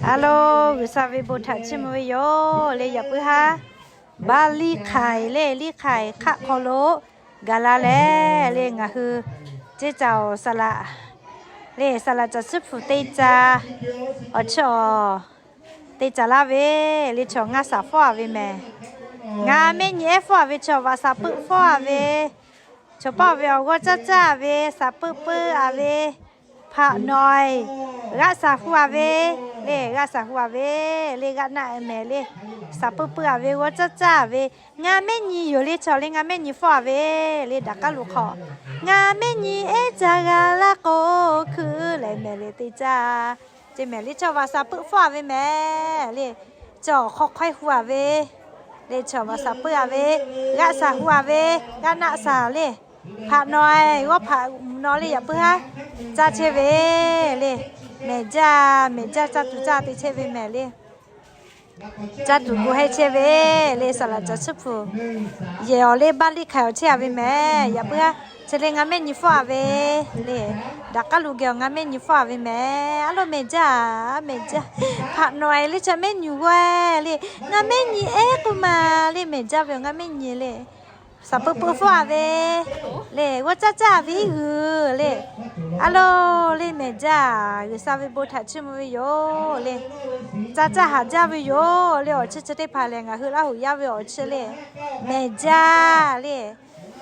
A lo, G'uiˬsha ve bon htaꞈ chiˇ mvuh ve yoˬ le. Yaꞈ puiˉ haˉ, baˆ liˇ hk'aiˬ le, liˇ hk'aiˬ hk'aˆ hk'aw lo gaˬ la leh le, ngaˬ hui ceˇ caoˬ saˍ laꞈ le, saˍ laꞈ caˬ suhˉ hpu te ca awˬ chi awˬ te ca laˇ ve le. Chaw ngaˇ shaˍ fawˉ a ve mehˍ. Ngaˬ mehˆ nyi ehˉ fawˉ a ve, chaw vaꞈ shaˍ peuˆ fawˉ a ve, chaw paˆ ve awˬ g'awˇ caˇ caˇ ve, shaˍ peuˆ peuˆ a ve, hpaꞈ nawˬ-e g'aˆ shaˍ hu a ve le, g'aˆ shaˍ hu a ve le, g'aˆ naˆ mehˍ le, shaˍ peuˆ peuˆ a ve, g'awˇ caˇ caˇ ve, ngaˬ mehˆ nyi yoˬ le. Chaw le ngaˬ mehˆ nyi fawˉ a ve le, daꞈ k'aˉ lo hk'aw, ngaˬ mehˆ nyi ehˉ ca g'a laˇ k'o, hkui lehˬ mehˍ le te caˇ. Ceˇ mehˍ le, chaw vaꞈ shaˍ peuˆ fawˉ a ve mehˍ le, chaw awˬ hk'aw hk'awehˇ hu a ve le, chaw vaꞈ shaˍ peuˆ a ve, g'aˆ shaˍ hu a ve, g'aˆ naˆ shaˍ le, hpaꞈ nawˬ-e g'awˇ hpaꞈ nawˬ le. Yaꞈ puiˉ haˉ caˇ chehˇ ve le, mehˍ jaˇ, mehˍ jaˇ caˇ tuˬ caˇ te chehˇ ve mehˍ le. Caˇ tuˬ gu hehˇ chehˇ ve le, saˍ laꞈ caˬ suhˉ hpu yehˬ awˬ le, baˆ liˇ hk'aiˬ awˬ chehˇ a ve mehˍ. Yaꞈ puiˉ haˉ, chi le ngaˬ mehˆ nyi fawˉ a ve le, daꞈ k'aˉ lo geh awˬ ngaˬ mehˆ nyi fawˉ a ve mehˍ. A lo, mehˍ jaˇ, mehˍ jaˇ, hpaꞈ nawˬ-e le, chaw mehˆ nyi g'awˇ le, ngaˬ mehˆ nyi ehˉ k'oˆ ma le, mehˍ jaˇ ve awˬ ngaˬ mehˆ nyi le, shaˍ peuˆ peuˆ fawˉ a ve le, g'awˇ caˇ caˇ ve iˉ g'uiˬ le. A lo, le mehˍ jaˇ, G'uiˬsha ve bon htaꞈ chiˇ mvuh ve yoˬ le. Caˇ caˇ haꞈ jaˇ ve yoˬ le. Awˬ chi chi teˇ hpaˍ lehˬ, ngaˬ hui Laˇ huˍ yaˇ ve awˬ chi le, mehˍ jaˇ le.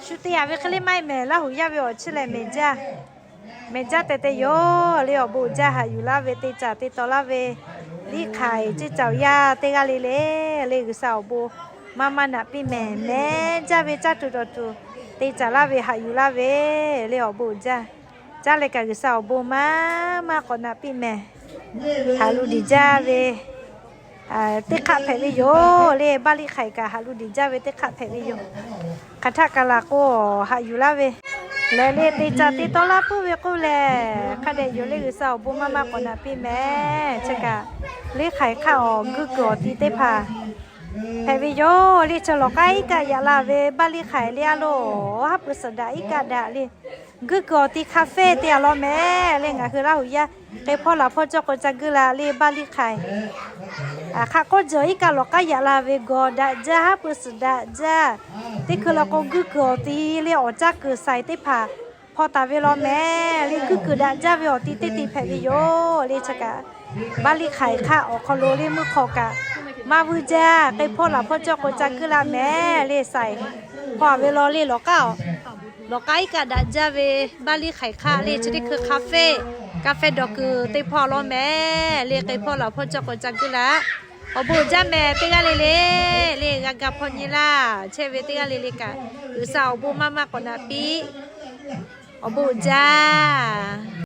Shu te a ve hk'e le maˇ heˆ mehˍ, Laˇ huˍ yaˇ ve awˬ chi lehˬ mehˍ jaˇ, mehˍ jaˇ tehꞈ te yoˬ le. Awˬ bon jaˇ, haꞈ yuˬ laˇ ve, te caˍ te taw laˇ ve, liˇ hk'aiˬ ceˇ caoˬ yaˇ teˇ g'aˇ le le, le G'uiˬsha awˬ bon maˇ maˇ naꞈ piˇ mehˍ. Mehˍ jaˇ ve, caˇ tuˬ dawˬ tuˬ te caˍ laˇ ve, haꞈ yuˬ laˇ ve le. Awˬ bon jaˇ, caˇ leh kaꞈ G'uiˬsha awˬ bon maˇ maˇ k'awꞈ naꞈ piˇ mehˍ. Haꞈ lu diˍ jaˇ ve teˇ hk'aˆ hpehꞈ ve yoˬ le. Baˆ liˇ hk'aiˬ kaꞈ haꞈ lu diˍ jaˇ ve teˇ hk'aˆ hpehꞈ ve yoˬ. Hk'aˬ htaˆ kaꞈ laˬ k'o, haꞈ yuˬ laˇ ve lehˬ le, te caˍ te taw laˇ puiˉ ve k'oˆ lehˬ, hk'a dehꞈ yoˬ le. G'uiˬsha awˬ bon maˇ maˇ k'awꞈ naꞈ piˇ mehˍ. Chi kaꞈ, liˇ hk'aiˬ hk'aˆ awˬ guˇ kuiˬ awˬ ti teˇ hpaˍ hpehꞈ ve yoˬ le. Chaw lawˬ k'aˉ iˉ kaˆ yaꞈ la ve baˆ liˇ hk'aiˬ le. A lo, haˉ pui suhˍ daꞈ iˉ kaˆ daꞈ le, guˇ kuiˬ awˬ ti hk'a fehˇ te a law mehˍ le. Ngaˬ hui Laˇ huˍ yaˇ k'e hpawˇ laˬ hpawˇ cawˇ k'o ca guˇ la le, baˆ liˇ hk'aiˬ hk'aˆ k'awˇ jeuˬ iˉ kaˆ lawˬ k'aˉ yaꞈ la ve gawˬ daꞈ jaˇ, haˉ pui suhˍ daꞈ jaˇ. Teˇ hkui law k'o, guˇ kuiˬ awˬ ti le awˬ caˇ kuiˬ shaiˍ teˇ hpaˍ hpaw taˍ ve law mehˍ le. Guˇ kuiˬ daꞈ jaˇ ve awˬ ti teˇ ti hpehꞈ ve yoˬ le. Chi kaꞈ, baˆ liˇ hk'aiˬ hk'aˆ awˬ hk'aw lo le meuˇ hk'aw kaꞈ maˇ vuiˇ jaˇ. K'e hpawˇ laˬ hpawˇ cawˇ k'o ca guˇ la mehˍ le. Shaiˍ hpaw ve law le, lawˬ k'aˉ, lawˬ k'aˉ iˉ kaˆ daꞈ jaˇ ve baˆ liˇ hk'aiˬ hk'aˆ le. Chi teˇ hkui hk'a fehˇ, ka fehˇ dawˬ kuiˬ te hpawˇ law mehˍ le. K'e hpawˇ laˬ hpawˇ cawˇ k'o ca guˇ la. Awˬ bon jaˇ mehˍ teˇ g'aˇ le le, le g'a ga hpawˇ nyi laˇ chehˇ ve teˇ g'aˇ le le kaꞈ, G'uiˬsha awˬ bon maˇ maˇ k'awꞈ naꞈ piˇ. Awˬ bon jaˇ.